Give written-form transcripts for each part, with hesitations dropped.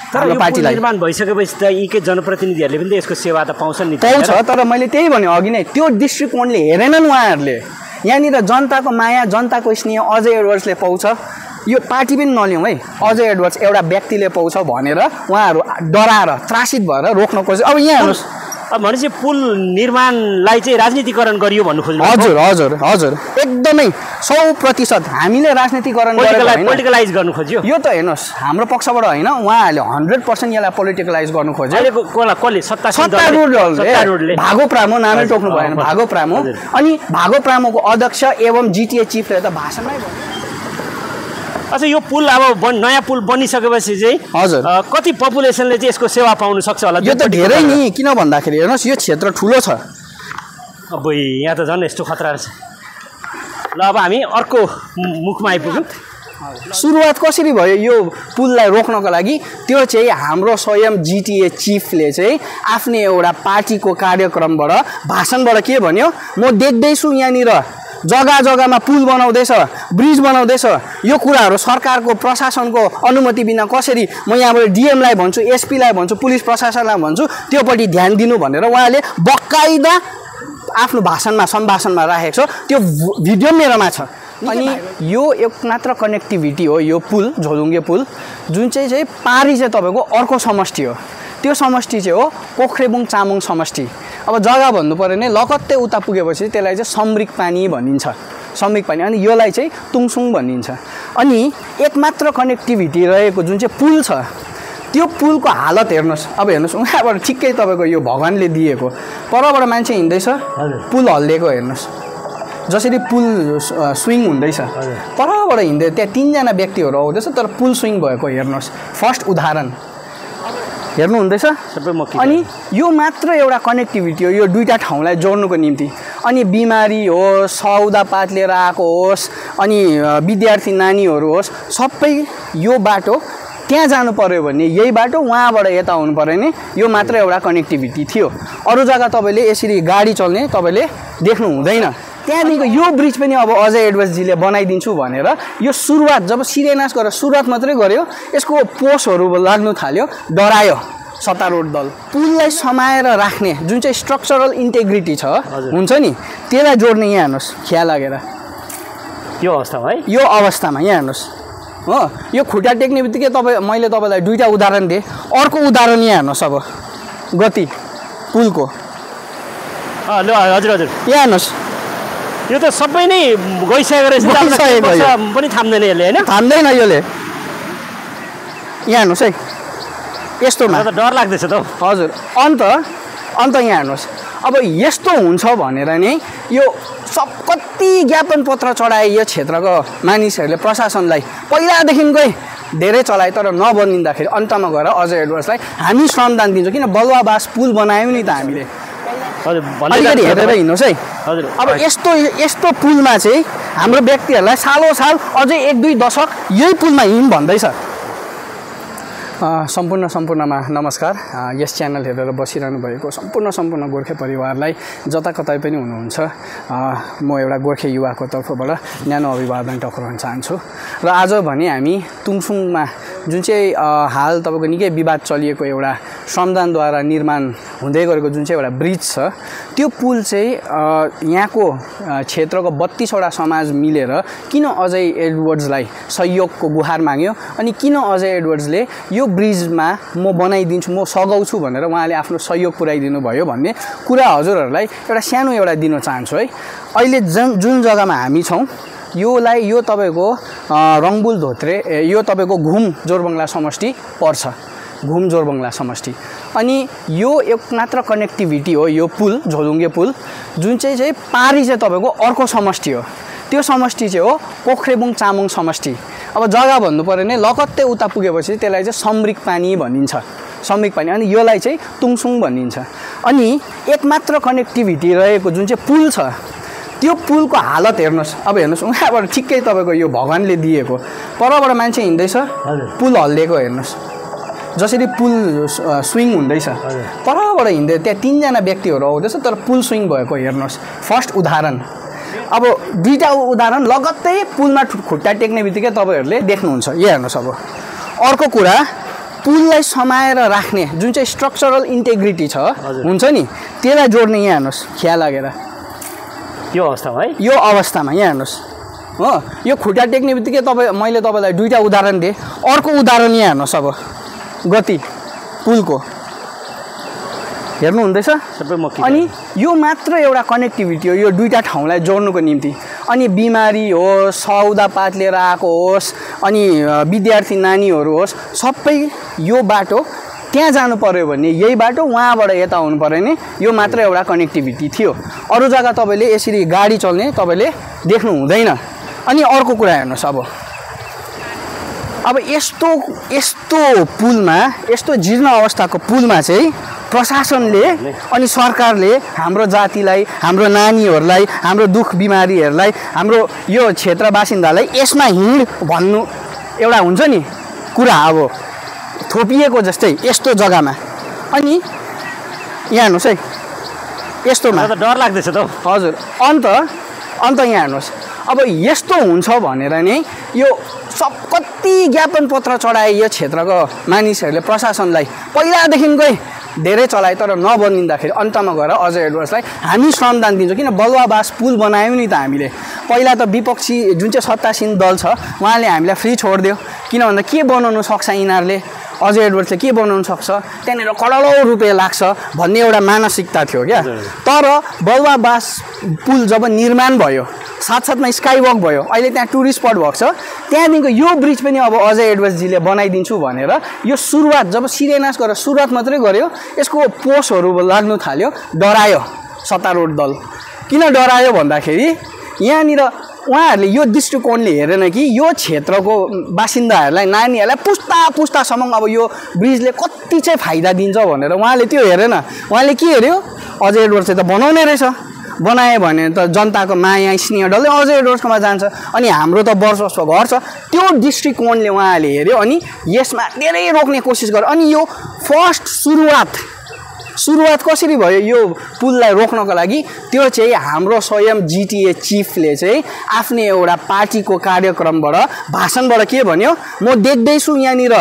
हाम्रो पार्टीलाई। निर्माण भइसकेपछि त यीकै जनप्रतिनिधिहरूले पनि त यसको सेवा त पाउँछन् नि। पाउँछ, तर मैले त्यही भने अघि नै त्यो दृष्टिकोणले हेरेनन् उहाँहरूले। यहाँनिर जनताको माया, जनताको स्नेह अजय एडवर्ड्सले पाउँछ, यो पार्टी पनि नलिउँ है, अजय एडवर्ड्स एउटा व्यक्तिले पाउँछ भनेर उहाँहरू डराएर त्रासित भएर रोक्न खोज्छ। अब यहाँ हेर्नुहोस्, अब भनेपछि पुल निर्माणलाई चाहिँ राजनीतिकरण गरियो भन्नु खोज्नु? हजुर हजुर हजुर, एकदमै 100% हामीले राजनीतिकरण पोलिटिकलाइज गर्नु खोज्यो। यो त हेर्नुहोस् हाम्रो पक्षबाट होइन, उहाँहरूले 100% यसलाई पोलिटिकलाइज गर्नु खोज्यो। कसले? सत्तारूढले भागो प्रामो, नामै टोक्नु भएन, भागो प्रामो। अनि भागो प्रामोको अध्यक्ष एवं जिटिए चिफले त भाषणमै भन्यो। अच्छा, यो पुल अब नयाँ पुल बनिसकेपछि चाहिँ हजुर कति पपुलेसनले चाहिँ यसको सेवा पाउन सक्छ होला? यो त धेरै नि, किन भन्दाखेरि हेर्नुहोस् यो क्षेत्र ठुलो छ। अब यहाँ त झन् यस्तो खतरा रहेछ। ल अब हामी अर्को मुखमा आइपुग्यौँ। सुरुवात कसरी भयो यो पुललाई रोक्नको लागि? त्यो चाहिँ हाम्रो स्वयं जिटिए चिफले चाहिँ आफ्नो एउटा पार्टीको कार्यक्रमबाट भाषणबाट के भन्यो, म देख्दैछु यहाँनिर जग्गा जग्गामा पुल बनाउँदैछ, ब्रिज बनाउँदैछ, यो कुराहरू सरकारको प्रशासनको अनुमति बिना कसरी, म यहाँबाट डिएमलाई भन्छु, एसपीलाई भन्छु, पुलिस प्रशासनलाई भन्छु त्योपट्टि ध्यान दिनु भनेर उहाँले बकाइदा आफ्नो भाषणमा सम्भाषणमा राखेको छ। त्यो भिडियो मेरोमा छ। अनि यो एक मात्र कनेक्टिभिटी हो यो पुल, झोलुङ्गे पुल, जुन चाहिँ पारी चाहिँ तपाईँको अर्को समष्टि हो। त्यो समष्टि चाहिँ हो पोख्रेबुङ चामुङ समष्टि। अब जग्गा भन्नु पऱ्यो भने लगत्तै उता पुगेपछि त्यसलाई चाहिँ समरिक पानी भनिन्छ, समरिक पानी। अनि योलाई चाहिँ तुङसुङ भनिन्छ। अनि एकमात्र कनेक्टिभिटी रहेको जुन चाहिँ पुल छ, त्यो पुलको हालत हेर्नुहोस्। अब हेर्नुहोस् उहाँबाट ठिक्कै तपाईँको यो भगवान्ले दिएको, परबाट मान्छे हिँड्दैछ, पुल हल्लिएको हेर्नुहोस्, जसरी पुल स्विङ हुँदैछ परबाट हिँड्दै त्यहाँ 3जना व्यक्तिहरू आउँदैछ तर पुल स्विङ भएको हेर्नुहोस्। फर्स्ट उदाहरण हेर्नु हुँदैछ। अनि यो मात्र एउटा कनेक्टिभिटी हो यो दुईटा ठाउँलाई जोड्नुको निम्ति। अनि बिमारी होस्, सौदापात लिएर आएको होस्, अनि विद्यार्थी नानीहरू होस्, सबै यो बाटो त्यहाँ जानु पर्यो भने यही बाटो, उहाँबाट यता आउनु पर्यो भने यो मात्र एउटा कनेक्टिभिटी थियो। अरू जग्गा तपाईँले यसरी गाडी चल्ने तपाईँले देख्नु हुँदैन। त्यहाँदेखिको यो ब्रिज पनि अब अजय एडवर्ड्सजीले बनाइदिन्छु भनेर यो सुरुवात जब शिलान्यास गरेर सुरुवात मात्रै गर्यो, यसको पोस्टहरू लाग्नु थाल्यो, डरायो सत्तारूढ दल। पुललाई समाएर राख्ने जुन चाहिँ स्ट्रक्चरल इन्टेग्रिटी छ हुन्छ नि, त्यसलाई जोड्ने यहाँ हेर्नुहोस् खिया लागेर यो अवस्थामा है, यो अवस्थामा यहाँ हेर्नुहोस् हो। यो खुट्टा टेक्ने बित्तिकै मैले तपाईँलाई दुईवटा उदाहरण दिएँ। अर्को उदाहरण यहाँ हेर्नुहोस् अब गति पुलको। ल हजुर हजुर यहाँ हेर्नुहोस्, यो त सबै नै गइसकेको रहेछ पनि थाम्दैन यसले होइन? थाम्दैन यसले। यहाँ हेर्नुहोस् है, यस्तोमा डर लाग्दैछ त। हजुर अन्त यहाँ हेर्नुहोस्। अब यस्तो हुन्छ भनेर नै यो सब कति ज्ञापन पत्र चढाए यो क्षेत्रको मानिसहरूले प्रशासनलाई पहिलादेखिकै धेरै चलाए, तर नबनिँदाखेरि अन्तमा गएर अजय एडवर्ड्सलाई हामी श्रमदान दिन्छौँ। किन बलुवाबास पुल बनायौँ नि त हामीले। अलिकति हेरेर हिँड्नुहोस् है। हजुर अब यस्तो पुलमा चाहिँ हाम्रो व्यक्तिहरूलाई सालों साल अझै 1-2 दशक यही पुलमा हिँड भन्दैछ। सम्पूर्णमा नमस्कार। यस च्यानल हेरेर बसिरहनु भएको सम्पूर्ण गोर्खे परिवारलाई जता कतै पनि हुनुहुन्छ, म एउटा गोर्खे युवाको तर्फबाट न्यानो अभिवादन टक्राउन चाहन्छु। र आज भने हामी तुङसुङमा जुन चाहिँ हाल तपाईँको निकै विवाद चलिएको एउटा श्रमदानद्वारा निर्माण हुँदै गरेको जुन चाहिँ एउटा ब्रिज छ, त्यो पुल चाहिँ यहाँको क्षेत्रको 32वटा समाज मिलेर किन अजय एडवर्ड्सलाई सहयोगको गुहार माग्यो, अनि किन अजय एडवर्ड्सले यो ब्रिजमा म बनाइदिन्छु, म सघाउँछु भनेर उहाँले आफ्नो सहयोग पुर्याइदिनु भयो भन्ने कुरा हजुरहरूलाई एउटा दिन चाहन्छु है। अहिले जुन जग्गामा हामी छौँ यो तपाईँको रङबुल धोत्रे, यो तपाईँको घुम जोरबङ्गला समष्टि पर्छ, घुम जोरबङ्गला समष्टि। अनि यो एक मात्र कनेक्टिभिटी हो यो पुल, झोलुङ्गे पुल, जुन चाहिँ पारी चाहिँ तपाईँको अर्को समष्टि हो। त्यो समष्टि चाहिँ हो पोख्रेबुङ चामुङ समष्टि। अब जग्गा भन्नु पऱ्यो भने लगत्तै उता पुगेपछि त्यसलाई चाहिँ समरिक पानी भनिन्छ, समरिक पानी। अनि योलाई चाहिँ तुङसुङ भनिन्छ। अनि एकमात्र कनेक्टिभिटी रहेको जुन चाहिँ पुल छ, त्यो पुलको हालत हेर्नुहोस्। अब हेर्नुहोस् उहाँबाट ठिक्कै तपाईँको यो भगवान्ले दिएको, परबाट मान्छे हिँड्दैछ, पुल हल्लिएको हेर्नुहोस्, जसरी पुल स्विङ हुँदैछ परबाट हिँड्दै त्यहाँ 3जना व्यक्तिहरू आउँदैछ तर पुल स्विङ भएको हेर्नुहोस्। फर्स्ट उदाहरण। अब दुईवटा उदाहरण लगत्तै पुलमा खुट्टा टेक्ने बित्तिकै तपाईँहरूले देख्नुहुन्छ। यहाँ हेर्नुहोस्। अब अर्को कुरा पुललाई समाएर राख्ने जुन चाहिँ स्ट्रक्चरल इन्टेग्रिटी छ हुन्छ नि त्यसलाई जोड्ने यहाँ हेर्नुहोस् ख्याल लागेर यो अवस्थामा है यो अवस्थामा यहाँ हेर्नुहोस् हो यो खुट्टा टेक्ने बित्तिकै मैले तपाईँलाई दुईवटा उदाहरण दिएँ अर्को उदाहरण यहाँ हेर्नुहोस् अब गति पुलको हेर्नु हुँदैछ सबै म अनि यो मात्र एउटा कनेक्टिभिटी हो यो दुईवटा ठाउँलाई जोड्नुको निम्ति अनि बिमारी होस् सौदापात लिएर आएको होस् अनि विद्यार्थी नानीहरू होस् सबै यो बाटो त्यहाँ जानु पर्यो भने यही बाटो वहाँबाट यता हुनु पर्यो भने यो मात्र एउटा कनेक्टिभिटी थियो अरू जग्गा तपाईँले यसरी गाडी चल्ने तपाईँले देख्नु हुँदैन अनि अर्को कुरा हेर्नुहोस् अब यस्तो पुलमा यस्तो जीर्ण अवस्थाको पुलमा चाहिँ प्रशासनले अनि सरकारले हाम्रो जातिलाई हाम्रो नानीहरूलाई हाम्रो दुख बिमारीहरूलाई हाम्रो यो क्षेत्र बासिन्दालाई यसमा हिँड भन्नु एउटा हुन्छ नि कुरा अब थोपिएको जस्तै यस्तो जग्गामा अनि यहाँ हेर्नुहोस् है यस्तोमा डर लाग्दैछ त हजुर अन्त यहाँ हेर्नुहोस् अब यस्तो हुन्छ भनेर नै यो कति ज्ञापन पत्र चढाए यो क्षेत्रको मानिसहरूले प्रशासनलाई पहिलादेखिकै धेरै चलाए तर नबनिँदाखेरि अन्तमा गएर अजय एडवर्ड्सलाई हामी श्रमदान दिन्छौँ किन बलुवाबास पुल बनायौँ नि त हामीले पहिला त विपक्षी जुन चाहिँ सत्तासीन दल छ उहाँले हामीलाई फ्री छोडिदियो किन भन्दा के बनाउनु सक्छ यिनीहरूले अजय एडवर्ड्सले के बनाउनु सक्छ त्यहाँनिर करोडौँ रुपियाँ लाग्छ भन्ने एउटा मानसिकता थियो क्या तर बलुवाबास पुल जब निर्माण भयो साथसाथमा स्काई वक भयो अहिले त्यहाँ टुरिस्ट स्पट भएको छ त्यहाँदेखिको यो ब्रिज पनि अब अजय एडवर्ड्सजीले बनाइदिन्छु भनेर यो सुरुवात जब शिलान्यास गरेर सुरुवात मात्रै गर्यो यसको पोस्टहरू लाग्नु थाल्यो डरायो सत्तारूढ दल किन डरायो भन्दाखेरि यहाँनिर उहाँहरूले यो दृष्टिकोणले हेरेन कि यो क्षेत्रको बासिन्दाहरूलाई नानीहरूलाई पुस्तासम्म अब यो ब्रिजले कति चाहिँ फाइदा दिन्छ भनेर उहाँले त्यो हेरेन उहाँले के हेऱ्यो अजय एडवर्ड्सले त बनाउने रहेछ बनायो भने त जनताको माया स्नेह डल्लै अजय एडवर्ड्सकोमा जान्छ अनि हाम्रो त वर्चस्व घर छ त्यो दृष्टिकोणले उहाँले हेऱ्यो अनि यसमा धेरै रोक्ने कोसिस गर्यो अनि यो फर्स्ट सुरुवात कसरी भयो यो पुललाई रोक्नको लागि त्यो चाहिँ हाम्रो स्वयं जिटिए चिफले चाहिँ आफ्नै एउटा पार्टीको कार्यक्रमबाट भाषणबाट के भन्यो म देख्दैछु यहाँनिर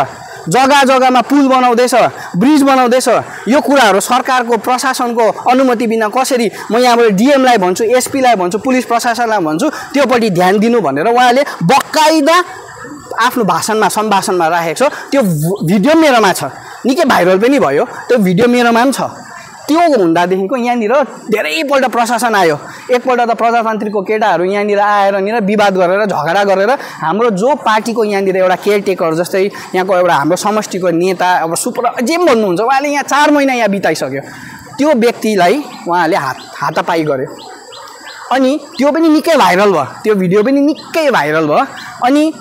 जग्गा जग्गामा पुल बनाउँदैछ ब्रिज बनाउँदैछ यो कुराहरू सरकारको प्रशासनको अनुमति बिना कसरी म यहाँबाट डिएमलाई भन्छु एसपीलाई भन्छु पुलिस प्रशासनलाई भन्छु त्योपट्टि ध्यान दिनु भनेर उहाँले बकाइदा आफ्नो सम्भाषणमा राखेको छ त्यो भिडियो मेरोमा छ निकै भाइरल पनि भयो त्यो भिडियो मेरोमा पनि छ त्यो हुँदादेखिको यहाँनिर धेरैपल्ट प्रशासन आयो एकपल्ट त प्रजातान्त्रिकको केटाहरू यहाँनिर आएर विवाद गरेर झगडा गरेर हाम्रो जो पार्टीको यहाँनिर एउटा केयरटेकर जस्तै यहाँको एउटा हाम्रो समष्टिको नेता अब सुपर जे भन्नुहुन्छ उहाँले यहाँ 4 महिना यहाँ बिताइसक्यो त्यो व्यक्तिलाई उहाँले हातापाई गर्यो अनि त्यो पनि निकै भाइरल भयो त्यो भिडियो पनि निकै भाइरल भयो अनि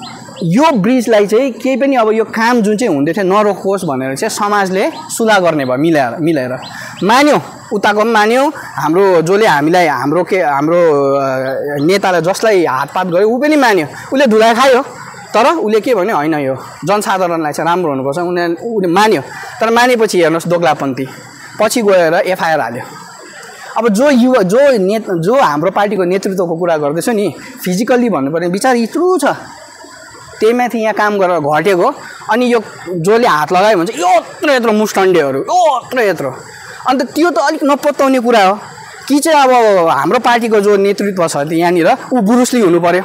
यो ब्रिजलाई चाहिँ केही पनि अब यो काम जुन चाहिँ हुँदै थियो नरोकोस् भनेर चाहिँ समाजले सुधार गर्ने भयो मिलेर मान्यो उताको पनि मान्यो हाम्रो जसले हामीलाई हाम्रो नेतालाई जसलाई हातपात गर्यो ऊ पनि मान्यो उसले धुलाई खायो तर उसले के भन्यो होइन यो जनसाधारणलाई चाहिँ राम्रो हुनुपर्छ उसले मान्यो तर मानेपछि हेर्नुहोस् दोग्लापन्थी पछि गएर एफआइआर हाल्यो अब जो हाम्रो पार्टीको नेतृत्वको कुरा गर्दैछ नि फिजिकल्ली भन्नुपर्ने विचार यत्रो छ त्यही माथि यहाँ काम गरेर घटेको अनि यो जसले हात लगायो भन्छ यत्रो मुस्टन्डेहरू यत्रो अन्त त्यो त अलिक नपत्याउने कुरा हो कि चाहिँ अब हाम्रो पार्टीको जो नेतृत्व छ यहाँनिर ऊ बुरुसली हुनु पर्यो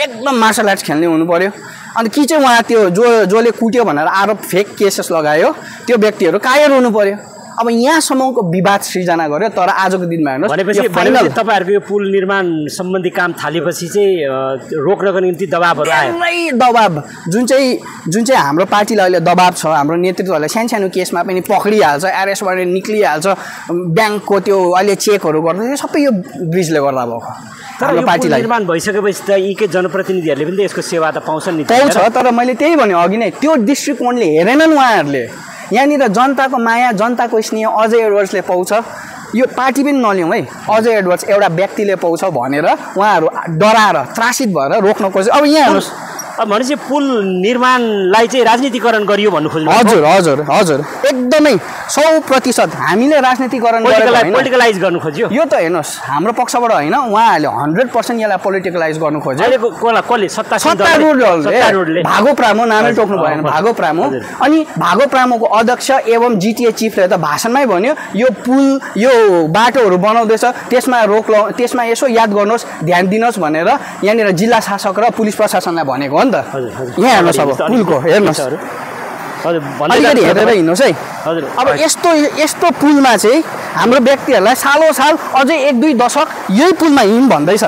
एकदम मार्सल आर्ट्स खेल्ने हुनु पर्यो अन्त कि चाहिँ उहाँ त्यो जसले कुट्यो भनेर आरोप फेक केसेस लगायो त्यो व्यक्तिहरू कायर हुनु पर्यो अब यहाँसम्मको विवाद सृजना गर्यो तर आजको दिनमा हेर्नुहोस् तपाईँहरूको यो पुल निर्माण सम्बन्धी काम थालेपछि चाहिँ रोक्नको निम्ति दबाबहरू आयो दबाब जुन चाहिँ हाम्रो पार्टीलाई अहिले दबाब छ हाम्रो नेतृत्वहरूलाई सानो केसमा पनि पक्रिहाल्छ एरेस्ट गरेर निक्लिहाल्छ ब्याङ्कको त्यो अहिले चेकहरू गर्दै सबै यो ब्रिजले गर्दा भएको तर यो पार्टीलाई निर्माण भइसकेपछि त यीकै जनप्रतिनिधिहरूले पनि त यसको सेवा त पाउँछन् नि पाउँछ तर मैले त्यही भने अघि नै त्यो दृष्टिकोणले हेरेनन् उहाँहरूले यहाँनिर जनताको माया जनताको स्नेह अजय एडवर्ड्सले पाउँछ यो पार्टी पनि नलिउँ है अजय एडवर्ड्स एउटा व्यक्तिले पाउँछ भनेर उहाँहरू डराएर त्रासित भएर रोक्न खोज्छ अब यहाँ हेर्नुहोस् भनेपछि पुल निर्माणलाई चाहिँ राजनीतिकरण गरियो भन्नु खोज्नु हजुर हजुर हजुर एकदमै 100% हामीले राजनीतिकरण पोलिटिकलाइज गर्नु खोज्यो यो त हेर्नुहोस् हाम्रो पक्षबाट होइन उहाँहरूले 100% यसलाई पोलिटिकलाइज गर्नु खोज्यो कसले सत्तारूढले भागो प्रामो नामै टोक्नु भएन भागो प्रामो अनि भागो प्रामोको अध्यक्ष एवं जिटिए चिफले त भाषणमै भन्यो यो पुल यो बाटोहरू बनाउँदैछ त्यसमा यसो याद गर्नुहोस् ध्यान दिनुहोस् भनेर यहाँनिर जिल्ला शासक र पुलिस प्रशासनलाई भनेको हो नि त यहाँ हेर्नुहोस् अब पुलको हेर्नुहोस् अलिकति हेरेर हिँड्नुहोस् है अब यस्तो पुलमा चाहिँ हाम्रो व्यक्तिहरूलाई साल अझै 1-2 दशक यही पुलमा हिँड भन्दैछ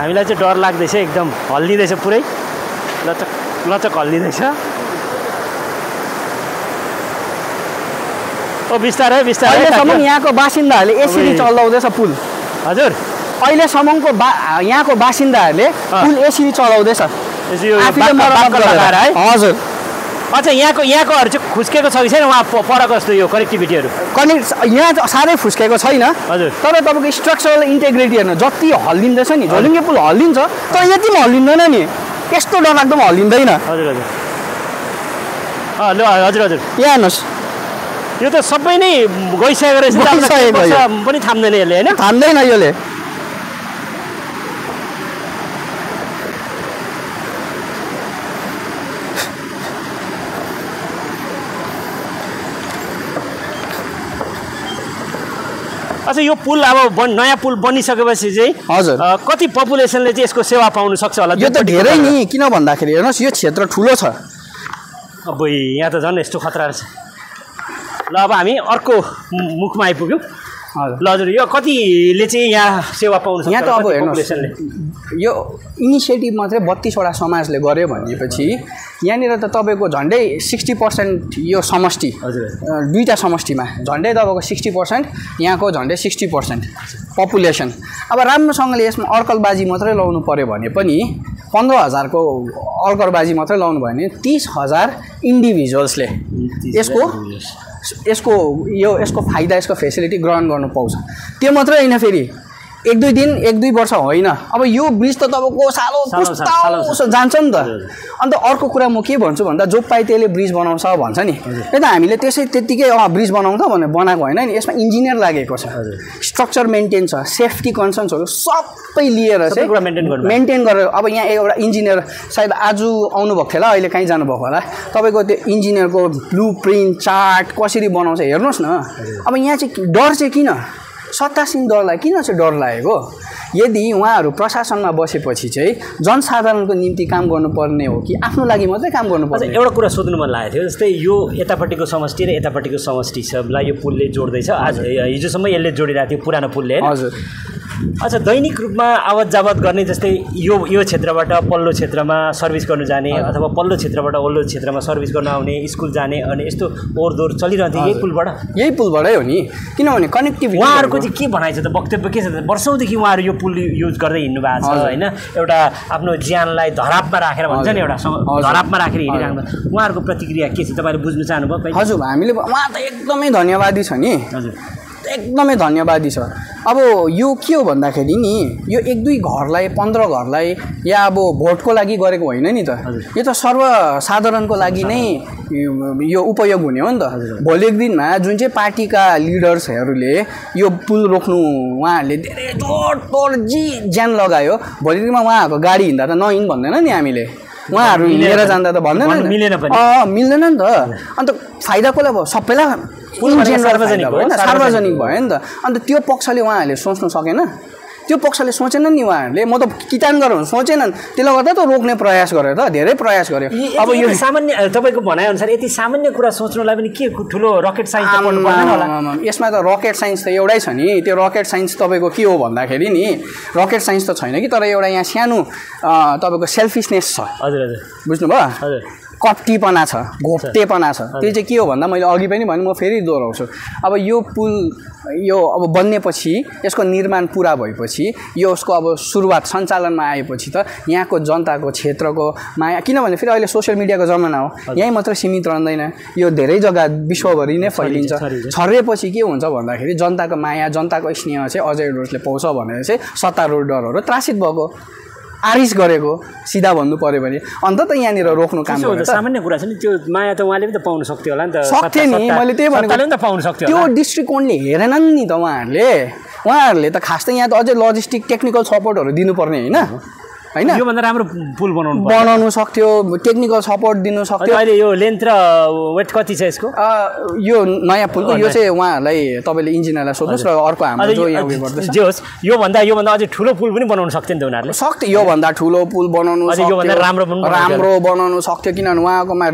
हामीलाई चाहिँ डर लाग्दैछ एकदम हल्लिँदैछ पुरै लचक हल्लिँदैछ बिस्तारै अहिलेसम्म यहाँको बासिन्दाहरूले यसरी चलाउँदैछ पुल हजुर अहिलेसम्मको यहाँको बासिन्दाहरूले पुल यसरी चलाउँदैछ हजुर अच्छा यहाँकोहरू चाहिँ खुस्केको छ कि छैन उहाँ परको जस्तो यो कनेक्टिभिटीहरू यहाँ साह्रै फुस्केको छैन हजुर तर तपाईँको स्ट्रक्चरल इन्टेग्रिटी हेर्नु जति हल्लिँदैछ नि झोलुङ्गे पुल हल्लिन्छ तर यति पनि हल्लिँदैन नि यस्तो डरलाग्दो पनि हल्लिँदैन हजुर हजुर हजुर हजुर यहाँ हेर्नुहोस् यो त सबै नै गइसकेको रहेछ पनि थाम्दैन यसले होइन थाम्दैन यसले अच्छा यो पुल अब नयाँ पुल बनिसकेपछि चाहिँ हजुर कति पपुलेसनले चाहिँ यसको सेवा पाउन सक्छ होला यो त धेरै नि किन भन्दाखेरि हेर्नुहोस् यो क्षेत्र ठुलो छ अब यहाँ त झन् यस्तो खतरा रहेछ ल अब हामी अर्को मुखमा आइपुग्यौँ ल हजुर यो कतिले चाहिँ यहाँ सेवा पाउनु सक्छ यहाँ त अब हेर्नुहोस् यो इनिसिएटिभ मात्रै 32वटा समाजले गर्यो भनेपछि यहाँनिर त तपाईँको झन्डै 60% यो समष्टि दुईवटा समष्टिमा झन्डै तपाईँको 60% यहाँको झन्डै 60% पपुलेसन अब राम्रोसँगले यसमा अर्कलबाजी मात्रै लाउनु पऱ्यो भने पनि 15,000को अर्कलबाजी मात्रै लाउनु भयो भने 30,000 इन्डिभिजुअल्सले यसको फाइदा यसको फेसिलिटी ग्रहण गर्नु पाउँछ त्यो मात्रै होइन फेरि 1-2 वर्ष होइन अब यो ब्रिज त तपाईँको सालो जान्छ नि त अन्त अर्को कुरा म के भन्छु भन्दा जो पाइ त्यसले ब्रिज बनाउँछ भन्छ नि यता हामीले त्यत्तिकै ब्रिज बनाउँछ भनेर बनाएको होइन नि यसमा इन्जिनियर लागेको छ स्ट्रक्चर मेन्टेन छ सेफ्टी कन्सर्न्सहरू सबै लिएर चाहिँ मेन्टेन गरेर अब यहाँ एउटा इन्जिनियर सायद आज आउनुभएको थियो होला अहिले कहीँ जानुभएको होला तपाईँको त्यो इन्जिनियरको ब्लु प्रिन्ट चार्ट कसरी बनाउँछ हेर्नुहोस् न अब यहाँ चाहिँ डर चाहिँ किन सत्तासीन दललाई किन चाहिँ डर लागेको यदि उहाँहरू प्रशासनमा बसेपछि चाहिँ जनसाधारणको निम्ति काम गर्नुपर्ने हो कि आफ्नो लागि मात्रै काम गर्नुपर्ने एउटा कुरा सोध्नु मन लागेको थियो जस्तै यो यतापट्टिको समष्टि र यतापट्टिको समष्टि सबलाई यो पुलले जोड्दैछ आज हिजोसम्म यसले जोडिरहेको थियो पुरानो पुलले हजुर अच्छा दैनिक रूपमा आवत जावत गर्ने जस्तै यो क्षेत्रबाट पल्लो क्षेत्रमा सर्भिस गर्नु जाने अथवा पल्लो क्षेत्रबाट ओल्लो क्षेत्रमा सर्भिस गर्न आउने स्कुल जाने अनि यस्तो ओहोरदोहोर चलिरहन्थ्यो यही पुलबाटै हो नि किनभने कनेक्टिभिटी उहाँहरूको चाहिँ के भनाइ छ त वक्तव्य के छ त वर्षौँदेखि उहाँहरू यो पुल युज गर्दै हिँड्नु भएको छ होइन एउटा आफ्नो ज्यानलाई धरापमा राखेर भन्छ नि एउटा धरापमा राखेर हिँडिराख्नु उहाँहरूको प्रतिक्रिया के छ तपाईँले बुझ्नु चाहनुभयो हजुर हामीले उहाँ त एकदमै धन्यवादी छ नि हजुर एकदमै धन्यवादी छ अब यो के हो भन्दाखेरि नि यो 1-2 घरलाई 15 घरलाई या अब भोटको लागि गरेको होइन नि त यो त सर्वसाधारणको लागि नै यो उपयोग हुने हो नि त भोलिको दिनमा जुन चाहिँ पार्टीका लिडर्सहरूले यो पुल रोक्नु उहाँहरूले धेरै तोड ज्यान लगायो भोलिको दिनमा उहाँहरूको गाडी हिँड्दा त नहिँड भन्दैन नि हामीले उहाँहरू हिँडेर जाँदा त भन्दैन मिल्दैन नि त अन्त फाइदा कसलाई भयो सबैलाई सार्वजनिक भयो नि त अन्त त्यो पक्षले उहाँहरूले सोच्नु सकेन त्यो पक्षले सोचेनन् नि उहाँहरूले म त किटान गरेर सोचेनन् त्यसले गर्दा त रोक्ने प्रयास गर्यो त धेरै प्रयास गर्यो अब यो सामान्य तपाईँको भनाइअनुसार यति सामान्य कुरा सोच्नुलाई पनि के ठुलो रकेट साइन्स पढ्नु पर्दैन होला यसमा त रकेट साइन्स त एउटै छ नि त्यो रकेट साइन्स तपाईँको के हो भन्दाखेरि नि रकेट साइन्स त छैन कि तर एउटा यहाँ सानो तपाईँको सेल्फिसनेस छ हजुर हजुर बुझ्नुभयो हजुर कप्टीपना छ, घोप्टेपना छ। त्यो चाहिँ के हो भन्दा मैले अघि पनि भने म फेरि दोहोऱ्याउँछु, अब यो पुल यो अब बन्नेपछि यसको निर्माण पुरा भएपछि यो उसको अब सुरुवात सञ्चालनमा आएपछि त यहाँको जनताको क्षेत्रको माया, किनभने फेरि अहिले सोसियल मिडियाको जमाना हो, यहीँ मात्र सीमित रहँदैन, यो धेरै जग्गा विश्वभरि नै फैलिन्छ। छर्रेपछि के हुन्छ भन्दाखेरि जनताको माया जनताको स्नेह चाहिँ अजय डोर्सले पाउँछ भनेर चाहिँ सत्तारूढ डरहरू त्रासित भएको, आरिस गरेको, सिधा भन्नु पर्यो भने। अन्त त यहाँनिर रोक्नु काम गर्छ। सामान्य कुरा छ नि, त्यो माया त उहाँले पनि त पाउन सक्थ्यो होला नि त। सक्थ्यो नि, मैले त्यही भनेको पाउन सक्थ्यो। त्यो दृष्टिकोणले हेरेनन् नि त उहाँहरूले त खास त यहाँ त अझै लजिस्टिक टेक्निकल सपोर्टहरू दिनुपर्ने होइन हैन, योभन्दा राम्रो पुल बनाउनु सक्थ्यो, टेक्निकल सपोर्ट दिनु सक्थ्यो। अहिले यो लेन्थ र वेट कति छ यसको? यो नयाँ पुलको यो चाहिँ उहाँहरूलाई तपाईँले इन्जिनियरलाई सोध्नुहोस् र अर्को हाम्रो जो यहाँ उयो गर्दैछ जे होस्, योभन्दा अझै ठुलो पुल पनि बनाउन सक्थ्यो नि त उनीहरूले। सक्थ्यो, योभन्दा ठुलो पुल बनाउनु सक्थ्यो, राम्रो बनाउनु सक्थ्यो, किनभने उहाँकोमा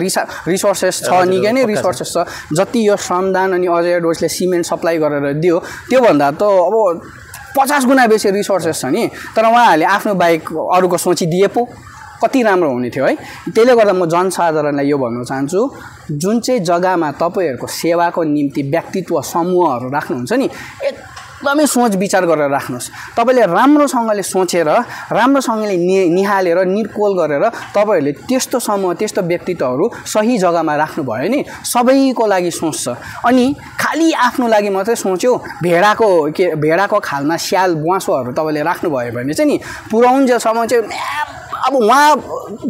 रिसोर्सेस छ, निकै नै रिसोर्सेस छ। जति यो श्रमदान अनि अजय डोर्सले सिमेन्ट सप्लाई गरेर दियो त्योभन्दा त अब 50 गुणा बेसी रिसोर्सेस छ नि। तर उहाँहरूले आफ्नो बाहेक अरूको सोचिदिए पो कति राम्रो हुने थियो है। त्यसले गर्दा म जनसाधारणलाई यो भन्न चाहन्छु, जुन चाहिँ जग्गामा तपाईँहरूको सेवाको निम्ति व्यक्तित्व समूहहरू राख्नुहुन्छ नि, एकदमै सोच विचार गरेर राख्नुहोस्। तपाईँले राम्रोसँगले सोचेर राम्रोसँगले निहालेर निर्कोल गरेर तपाईँहरूले त्यस्तो समूह त्यस्तो व्यक्तित्वहरू सही जग्गामा राख्नुभयो नि सबैको लागि सोच्छ। अनि खालि आफ्नो लागि मात्रै सोच्यो, भेडाको खालमा स्याल ब्वाँसोहरू तपाईँले राख्नुभयो भने चाहिँ नि पुऱ्याउन्जेलसम्म चाहिँ अब उहाँ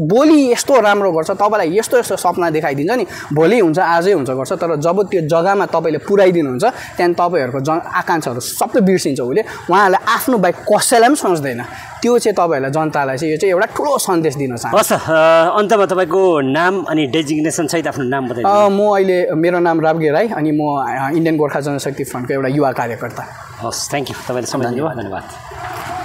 भोलि यस्तो राम्रो गर्छ, तपाईँलाई यस्तो यस्तो सपना देखाइदिन्छ नि, भोलि हुन्छ आजै हुन्छ गर्छ, तर जब त्यो जग्गामा तपाईँले पुऱ्याइदिनुहुन्छ त्यहाँदेखि तपाईँहरूको आकाङ्क्षाहरू सबै बिर्सिन्छ उसले, उहाँहरूलाई आफ्नो बाहेक कसैलाई पनि सोच्दैन। त्यो चाहिँ तपाईँहरूलाई जनतालाई चाहिँ यो चाहिँ एउटा ठुलो सन्देश दिन चाहन्छु। हस्, अन्तमा तपाईँको नाम अनि डेजिग्नेसन सहित आफ्नो नाम बताइदिनु। म अहिले मेरो नाम राबगे राई अनि म इन्डियन गोर्खा जनशक्ति फ्रन्टको एउटा युवा कार्यकर्ता। हस्, थ्याङ्क यू, तपाईँले समय दिनुभयो, धन्यवाद।